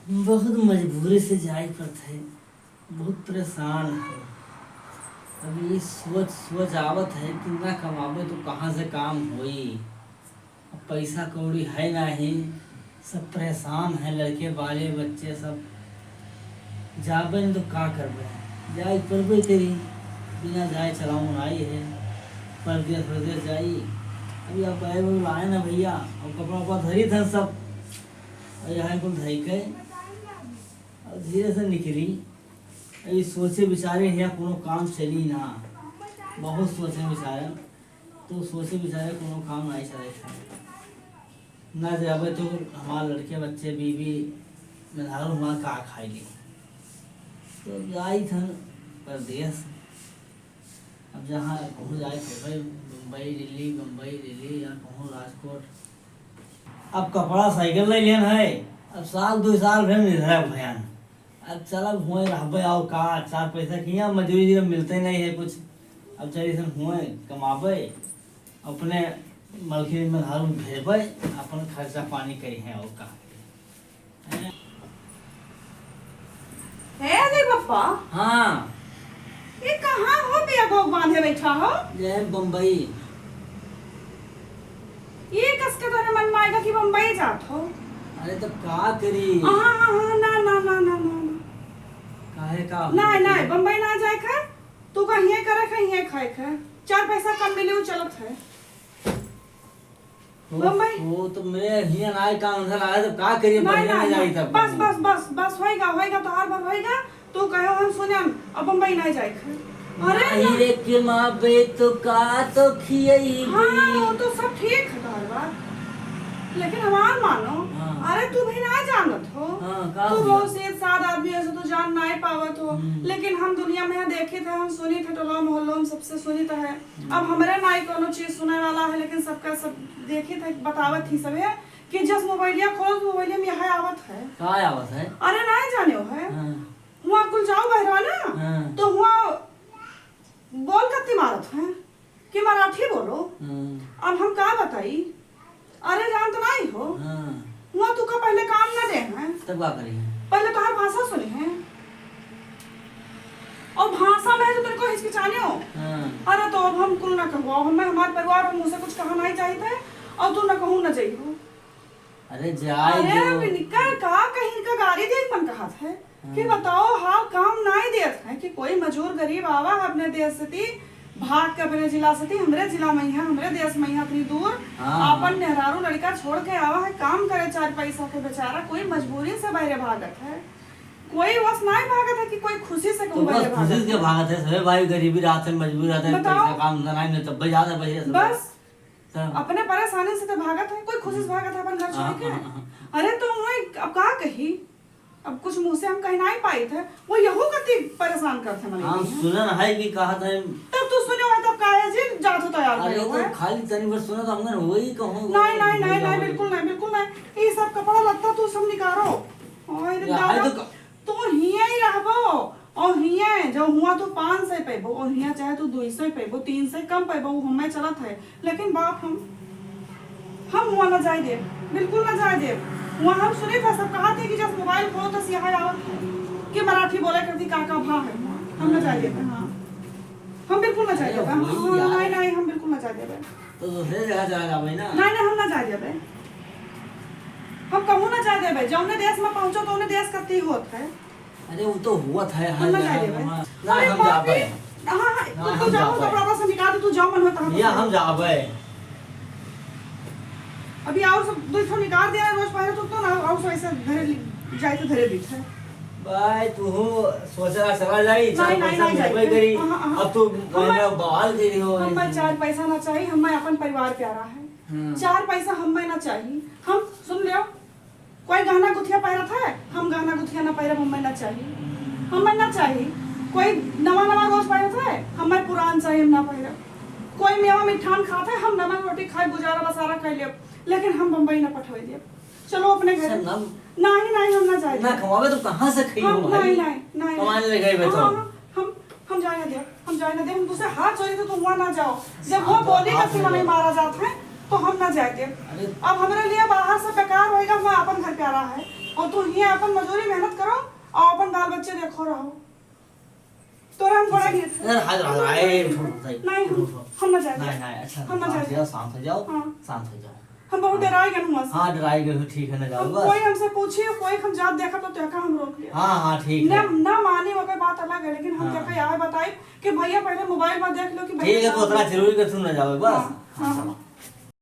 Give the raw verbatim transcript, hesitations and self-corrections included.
बहुत मजबूरी से जाए पड़त है, बहुत परेशान है। अब ये सोच, सोच आवत है कि ना कमाबे तो कहाँ से काम होई। अब पैसा कौड़ी है नाही, सब परेशान है, लड़के बाले बच्चे सब। जाबे न तो का करबे, जाए पड़बे करी, बिना जाए चलाऊ नाही है, परदेस परदेस जाई। अब यह बैग वैग लाए ना भैया, अब कपड़ा उपड़ा धरी थे सब, और यहाँ कुल धई के, अब धीरे से निकली। अब ये सोचे विचारे हियाँ कोनो काम चली ना, बहुत सोचे विचारे, तो सोचे विचारे कोनो काम नाही चले था। ना जाबे तो हमार लड़के बच्चे बीबी मेहरारू हमार का खाई ली। तो जाई थन परदेस। अब जहाँ कहूँ जाए के भाई, बम्बई, दिल्ली, बम्बई, दिल्ली या कहूँ राजकोट। अब कपड़ा साइकिल ले लेन है, अब साल दो साल फिर निधरा भयान। अब चल अब हुए रहबे और का, चार पैसा किया मजदूरी जब मिलते नहीं है कुछ। अब चल इसन हुए कमाबे, अपने मलकिन मेहरारू भेजबे, अपन खर्चा पानी करी है और का। हैं? हे अजय पप्पा। हाँ। ये कहाँ हो बैग बांधे बैठा हो? ये बम्बई। ये कस के तोरे मन में आएगा कि बम्बई जात हो? अरे तो का करी? हाँ, हाँ, हाँ, ना, ना, ना। काहे का हो? ना, ना, बम्बई ना जाए खा। तू का हिये करे खा, हिये खाए खा। चार पैसा कम मिले, वो चलत है। ओ, बम्बई? ओ, तो मैं हियां ना आए, काम धंधा ना आए, तो का करिए, नहीं, बढ़िया नहीं, नहीं जाई नहीं। तब। बस, बस, बस, बस, होएगा, होएगा, तोहार भर होएगा। तू कहो हम सुने, अब बम्बई नहीं जाए खे। अरे नहीं ना। रे के माँ बे, तो का तो खियई हाँ, बे। वो तो सब ठीक है तोहार बात, लेकिन हमार मानो। हाँ। अरे तू भी ना जानत हो। हाँ, का तू हुआ? बहुत सीध साध आदमी है, ऐसे तू जान नहीं पावत हो। हम्म। लेकिन हम दुनिया में देखित है, हम सुनित है, टोला मोहल्लों में सबसे सुनित है। अब हमरे नाई कोनो चीज सुने वाला है, लेकिन सबका सब देखित है, बतावत ही सब है कि जस मोबाइलिया खोलो तो मोबाइलिया में यह आवत है। का आवत है? अरे नाई जाने हो है। हाँ। हुआ कुल जाओ बहरवा ना, हाँ। तो हुआ बोल कत्ती मारत है कि मराठी बोलो। हाँ। अब हम का बताई? अरे जान तो नहीं हो। हाँ। हुआ तू का पहले काम ना दे हैं। तब का करी? पहले तोहार भाषा सुनी है। और भाषा में जो तेरे को हिचकिचाने हो। हाँ। अरे तो अब हम कुल ना कहवाओ, हमें हमारे परिवार और मुँह से कुछ कहा नहीं चाहिए था, और तू ना कहूँ ना जाइयो। अरे जाए अरे जो। अब इनका का कहीं इनका गारी दे मन कहा था कि हाँ। बताओ हाल काम नहीं देत है कि कोई मजूर गरीब आवा है अपने देश से ती, भाग के अपने जिला से ती, हमरे जिला में यहाँ, हमरे देश में यहाँ इतनी दूर हाँ। अपन मेहरारू लड़का छोड़ के आवा है काम करे चार पैसा के बेचारा, कोई मजबूरी से बाहरे भागत है। कोई बस नहीं भागत है कि कोई खुशी से तो कहूँ बस बहरे खुशी भागत से है। भागत है, सभी भाई गरीबी रहत है, मजबूरी रहत है, बताओ। पैसा काम धंधा नहीं मिलता, बस ज्यादा बहरे से बस। तो अपने परेशानी से तो भागत है, कोई खुशी से भागत है अपन घर छोड़ हाँ, के। हाँ, हाँ। अरे तो वही अब का कही, अब कुछ मुँह से हम कह नहीं पाई थे, वो यहू कति परेशान करते मने हम नहीं है। सुनन है कि कहा था। तब तू सुने हो तब काहे जी जात हो तैयार अरे करे तो हुए? खाली तनी भर सुना तो हमने वही कहूँ, नहीं, नहीं, वही नहीं, नहीं, कहूँ। बिल्कुल नहीं, बिल्कुल नहीं। ये सब कपड़ा लत्ता तू सब निकालो। ओए रे या, दादा, है तो क- तू हियां ही रहबो, और हियां जो हुआ तू पाँच सौ पेबो, और हियां चाहे तू दो सौ पेबो, तीन सौ कम पेबो, वो हमें चलत है। लेकिन बाप हम, हम हुआ ना जाए देब, बिल्कुल ना जाए देब। हुआ हम सुने था सब कहा थे कि जब मोबाइल खोलो तो सियाह आवत है कि मराठी बोले करती का का भा है हुआ। हम ना जाए देते, हाँ। हम बिल्कुल ना जाए अरे देते, हाँ, वही हाँ, यार। नहीं, नहीं, हम बिल्कुल ना जाए देबे। तो दूसरे जगह चला जाबे ना। नहीं, नहीं, हम ना जाए देबे। हम कहूँ ना जाए देबे। जौने देश में पहुँचो तो उन्हें देश का ती होत है। अरे वो तो हुआ था, हम ना जाए देबे। ना, अरे हम बाप रे। जाबे। हाँ, हाँ, ना, तू, तू हम जाओ, जाबे। कपड़ा से निकाल दे, तू जाओ, मन होता है या तो। हम जाबे। अभी और सब दो ठो निकाल दिया, रोज पहले तो, तो ना, और सब ऐसे धरे ली, जाए तो धरे ली है। भाई, तू हो सोचा चला जाई, चार नहीं, नहीं, पैसा नहीं मिलबे जाए। करी। हाँ, हाँ, हाँ। अब तू हम महीना बवाल दे रही हो। हमें चार पैसा ना चाहिए, हमें अपन परिवार प्यारा है। हाँ। चार पैसा हमें ना चाहिए। हम, सुन लियो, कोई गहना गुथिया पहनत है, हम गहना गुथिया ना पहनब, हमें ना चाहिए, हमें ना चाहिए। कोई नवा नवा रोज पहनत है, हमें पुरान चाहिए, हम ना पहनब। कोई मेवा मिठान खात है, हम नमक रोटी खाए, गुजारा बसारा कर लेब, लेकिन हम बम्बई ना पठवे देब। चलो अपने घर। सर, ना नहीं, नहीं, हम ना जाए ना देब। कमावे तो कहाँ से खाई हम, हो भाई? नहीं, नहीं, नहीं, कमाने नहीं। ले गए हाँ, तो। हाँ, हम, हम जाए ना देब, हम जाए ना देब, हम तुझसे हाथ जोड़ी तो तुम वहाँ ना जाओ। जब वो साथ बोली हाथ जब से में मने लो। मारा जात है, तो हम ना जाए देब। अरे। अब हमारे लिए बाहर से बेकार होएगा, हम अपन घर प्यारा है। और तू हियाँ अपन मजूरी मेहनत करो और अपन बाल बच्चे देखो रहो। तोरा हम बड़ा गिर यार, हाय, हाय, हाय, उठो, उठो, उठो, नहीं, उठो, हम, उठो। हम ना जाए। नहीं, नहीं, अच्छा, हम ना शांत जाए। हो जाओ, शांत हो जाओ, हाँ। शांत हो जाओ। हम बहुत हाँ। डराए गए हुआ से। हाँ, डराए गए हो, ठीक है, ना जाओ, हम बस। कोई हमसे पूछे, कोई हम जात देखा तो तेका हम रोक लिया। हाँ, हाँ, ठीक ना, है। ना माने, ओकर बात अलग है, लेकिन हम हाँ। तेका यह बताए कि भैया पहले मोबाइल में देख लो कि भैया ठीक है, तो कहाँ उतना है। जरूरी कर सुन ना जाओ, बस। हाँ, हाँ, हाँ, हाँ। चलो।